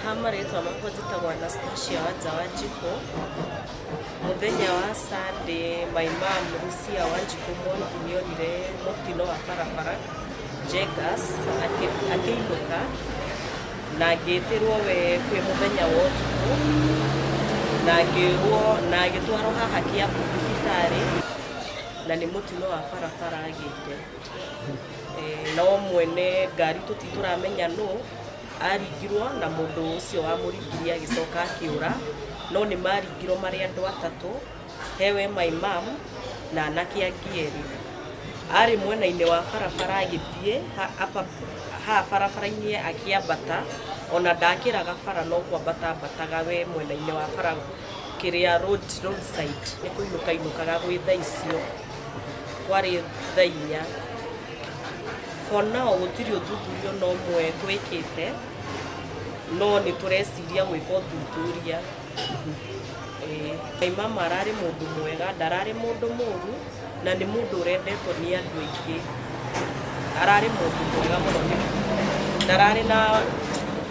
Ha marĩtwa makwa njĩtagwo Anastasia Wanja Wanjikũ. Mũthenya wa Sunday my mum Lucia Wanjikũ Mwangi nĩ onire mũtino wa barabara Jegas akĩinũka na ngĩtĩrwo we kwĩ mũthenya wa ũtukũ na ngĩrwo na agĩtwarwo haha Kiambu thibitarĩ na nĩ mũtino wa barabara agĩire. No mwene ngari tũtitũramenya nũ aringirwo na mũndũ ũcio wamũringirie agĩcoka akĩũra, no nĩ maringirwo marĩ andũ atatũ, hewe my mum na anake angĩ erĩ. Arĩ mwena-inĩ wa barabara agĩthiĩ haha barabara-inĩ akĩambata, ona ndakĩraga bara no kwambata ambataga we mwena-inĩ wa bara kĩrĩa road side, nĩ kũinũka ainũkaga gwĩ thaa icio, kwarĩ thaa inya. For now gũtirĩ ũthuthuria ona ũmwe twĩkĩte, no nĩ tũreciria gwĩka ũthuthuria. Ĩĩ, my mama ararĩ mũndũ mwega, ndararĩ mũndũ mũru, na nĩ mũndũ ũrendetwo nĩ andũ aingĩ. Ararĩ mũndũ mwega mũno, ndararĩ na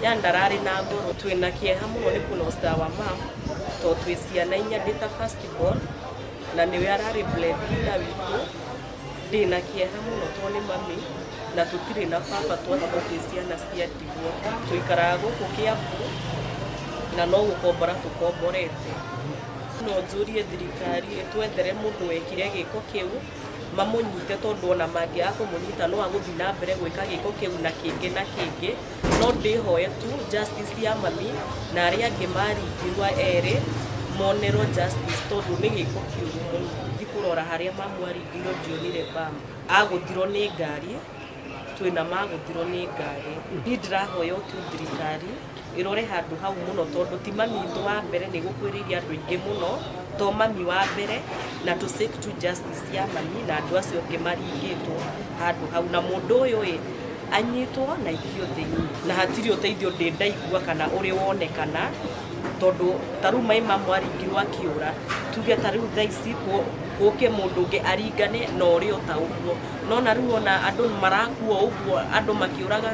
yani ndararĩ na ngoro. Twĩna kĩeha mũno nĩ kũ lost our mom, tondũ twĩ ciana inya, ndĩ ta first born, na nĩwe ararĩ breadwinner witũ. Ndĩna kĩeha mũno tondũ nĩ mami na tũtirĩ na baba twatigwo twĩ ciana cia ndigwa. Tũikaraga gũkũ Kiambu na no gũkombora tũkomborete. No njũrie thirikari ĩtwethere mũndũ wekire gĩko kĩu mamũnyite tondũ ona mangĩaga kũmũnyita no agũthiĩ na mbere gwĩka gĩko kĩu na kĩngĩ na kĩngĩ. No ndĩhoe tu justice ya mami na arĩa angĩ maringirwo erĩ monerwo justice tondũ nĩ gĩko kĩũru mũno. Thiĩ kũrora harĩa mamu aringĩirwo ndionire bump. Agũthirwo nĩ ngari, twĩna magũthirwo nĩ ngari. Niĩ ndĩrahoya o tu thirikari ĩrore handũ hau mũno tondũ ti mami witũ wa mbere nĩ gũkuĩrĩire andũ aingĩ mũno to mami wa mbere na to seek to justice ya mami na andũ acio angĩ maringĩtwo handũ hau na mũndũ ũyũ ĩ anyitwo na aikio thĩinĩ na hatirĩ ũteithio ndĩ ndaigua kana ũrĩ wonekana tondũ ta rĩu my mum aringirwo akĩũra tuge ta rĩu thaa ici gũke mũndũ ũngĩ aringane na ũrĩ o ta ũguo no na rĩu ona andũ marakua ũguo andũ makĩũraga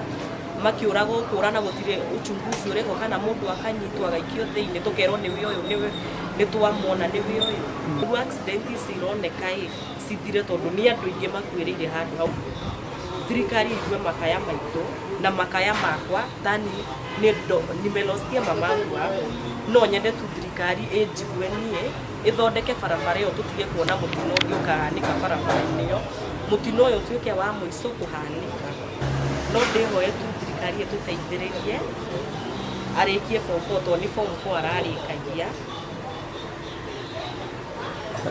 makĩũragwo kũra na gũtirĩ uchunguzi ũrekwo kana mũndũ akanyitwo agaikio thĩinĩ tũkerwo nĩwe ũyũ nĩwe nĩ twamwona nĩwe ũyũ rĩu accident ici ironeka ĩ cithire tondũ nĩ andũ aingĩ makuĩrĩire handũ hau thirikari igue makaya maitũ na makaya makwa tani nĩ nimelostia mamangu hapo no nyende tu thirikari ĩnjigue niĩ ĩthondeke barabara ĩyo tũtige kuona mũtino ũngĩ ũkahanĩka barabara-inĩ ĩyo mũtino ũyũ ũtuĩke wa mũico kũhanĩka no ndĩhoe tu thirikari ĩtũteithĩrĩrie arĩkie form 4 tondũ nĩ form 4 ararĩkagia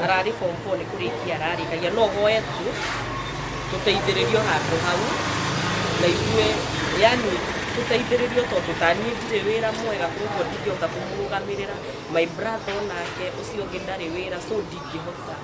ararĩ form 4 nĩ kũrĩkia ararĩkagia no hoe tu tũteithĩrĩrio handũ hau na ithuĩ yani Tũteithĩrĩrio tondũ ta niĩ ndirĩ wĩra mwega, koguo ndingĩhota kũmũrũgamĩrĩra. My brother onake ũcio ũngĩ ndarĩ wĩra, so ndingĩhota.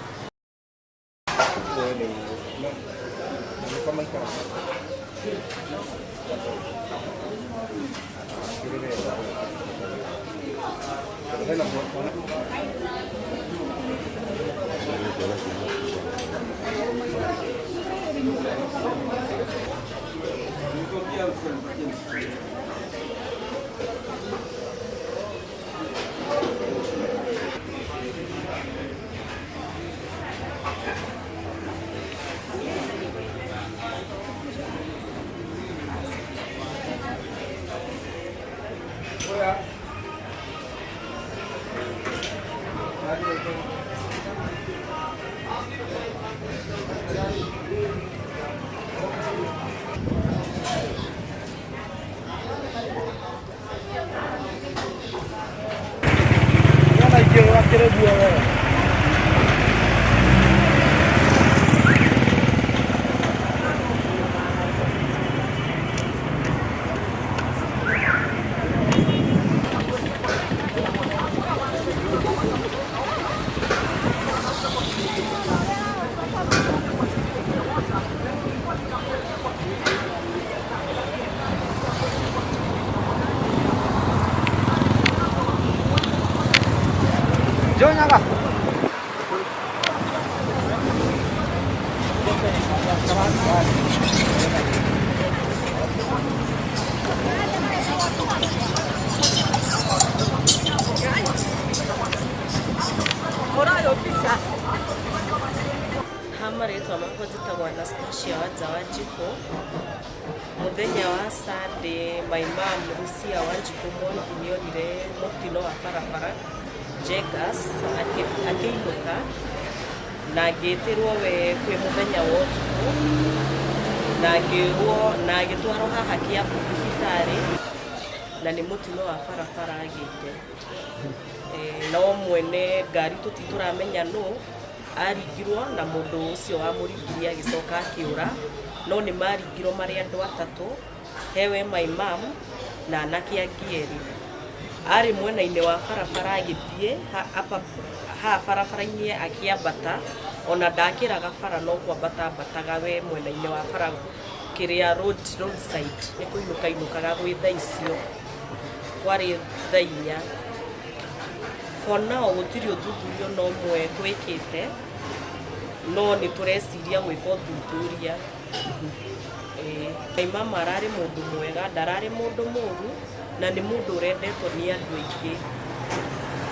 Ha marĩtwa makwa njĩtagwo Anastasia Wanja Wanjikũ. Mũthenya wa Sunday my mom Lucia Wanjikũ Mwangi nĩonire mũtino wa barabara Jegas akĩinũka na ngĩtĩrwo we kwĩ mũthenya wa ũtukũ na ngĩrwo na agĩtwarwo haha Kiambu thibitarĩ na nĩ mũtino wa barabara agĩire. No mwene ngari tũtitũramenya nũ aringirwo na mũndũ ũcio wamũringirie agĩcoka akĩũra, no nĩ maringirwo marĩ andũ atatũ, hewe my mom na anake angĩ erĩ. Arĩ mwena-inĩ wa barabara agĩthiĩ haha barabara-inĩ akĩambata, ona ndakĩraga bara no kwambata ambataga we mwena-inĩ wa bara kĩrĩa road side nĩ kũinũka ainũkaga gwĩ thaa icio, kwarĩ thaa inya. For now gũtirĩ ũthuthuria ona ũmwe twĩkĩte, no nĩ tũreciria gwĩka ũthuthuria. My mama ararĩ mũndũ mwega, ndararĩ mũndũ mũru, na nĩ mũndũ ũrendetwo nĩ andũ aingĩ.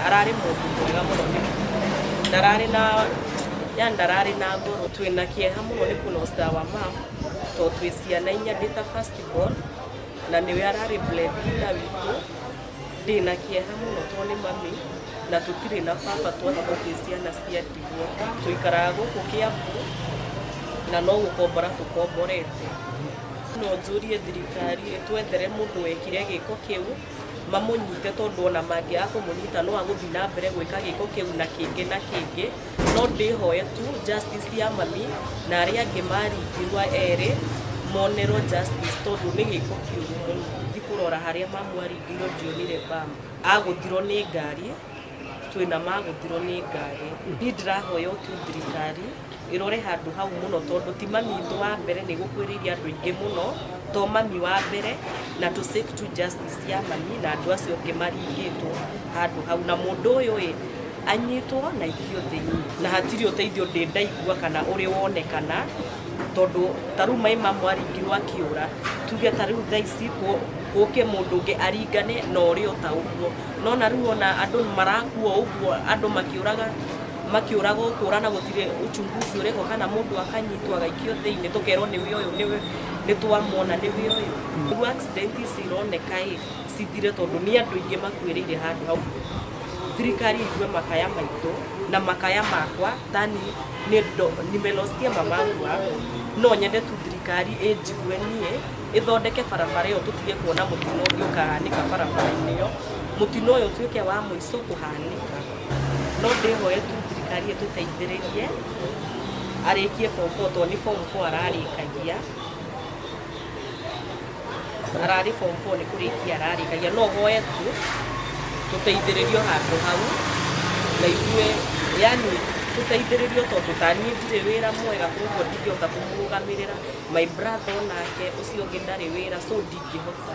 Ararĩ mũndũ mwega mũno, ndararĩ na yani ndararĩ na ngoro. Twĩna kĩeha mũno nĩ kũ lost our mom, tondũ twĩ ciana inya, ndĩ ta first born, na nĩwe ararĩ breadwinner witũ. Ndĩna kĩeha mũno tondũ nĩ mami na tũtirĩ na baba, twatigwo twĩ ciana cia ndigwa. Tũikaraga gũkũ Kiambu na no gũkombora tũkomborete. No njũrie thirikari ĩtwethere mũndũ wekire gĩko kĩu mamũnyite, tondũ ona mangĩaga kũmũnyita no agũthiĩ na mbere gwĩka gĩko kĩu na kĩngĩ na kĩngĩ. No ndĩhoe tu justice ya mami na arĩa angĩ maringirwo erĩ monerwo justice, tondũ nĩ gĩko kĩũru mũno. Thiĩ kũrora harĩa mamu aringĩirwo ndionire bump, agũthirwo nĩ ngari, twĩna magũthirwo nĩ ngari. Niĩ ndĩrahoya tu thirikari ĩrore handũ hau mũno, tondũ ti mami witũ wa mbere, nĩ gũkuĩrĩire andũ aingĩ mũno, to mami wa mbere, na to seek to justice ya mami na andũ acio angĩ maringĩtwo handũ hau, na mũndũ ũyũ ĩ anyitwo na aikio thĩinĩ. Na hatirĩ ũteithio ndĩ ndaigua kana ũrĩ wonekana, tondũ ta rĩu my mom aringirwo akĩũra, tuge ta rĩu thaa ici gũke mũndũ ũngĩ aringane na ũrĩ o ta ũguo. No na rĩu ona andũ marakua ũguo, andũ makĩũraga makĩũraga kũra na gũtirĩ uchunguzi ũrekwo, kana mũndũ akanyitwo agaikio thĩinĩ, tũkerwo nĩwe ũyũ, nĩwe nĩ twamwona nĩwe ũyũ. Rĩu accident ici ironeka ĩ cithire, tondũ nĩ andũ aingĩ makuĩrĩire handũ hau. Thirikari igue makaya maitũ na makaya makwa tani nĩ nimelostia mamangu no nyende tu thirikari ĩnjigue niĩ, ĩthondeke barabara ĩyo, tũtige kuona mũtino ũngĩ ũkahanĩka barabara-inĩ ĩyo, mũtino ũyũ ũtuĩke wa mũico kũhanĩka. No ndĩhoe tu thirikari ĩtũteithĩrĩrie arĩkie form 4, tondũ nĩ form 4 ararĩkagia. Ararĩ form 4, nĩ kũrĩkia ararĩkagia. No hoe tu tũteithĩrĩrio handũ hau na ithuĩ, yani tũteithĩrĩrio, tondũ ta niĩ ndirĩ wĩra mwega, koguo ndingĩhota kũmũrũgamĩrĩra. My brother onake ũcio ũngĩ ndarĩ wĩra, so ndingĩhota.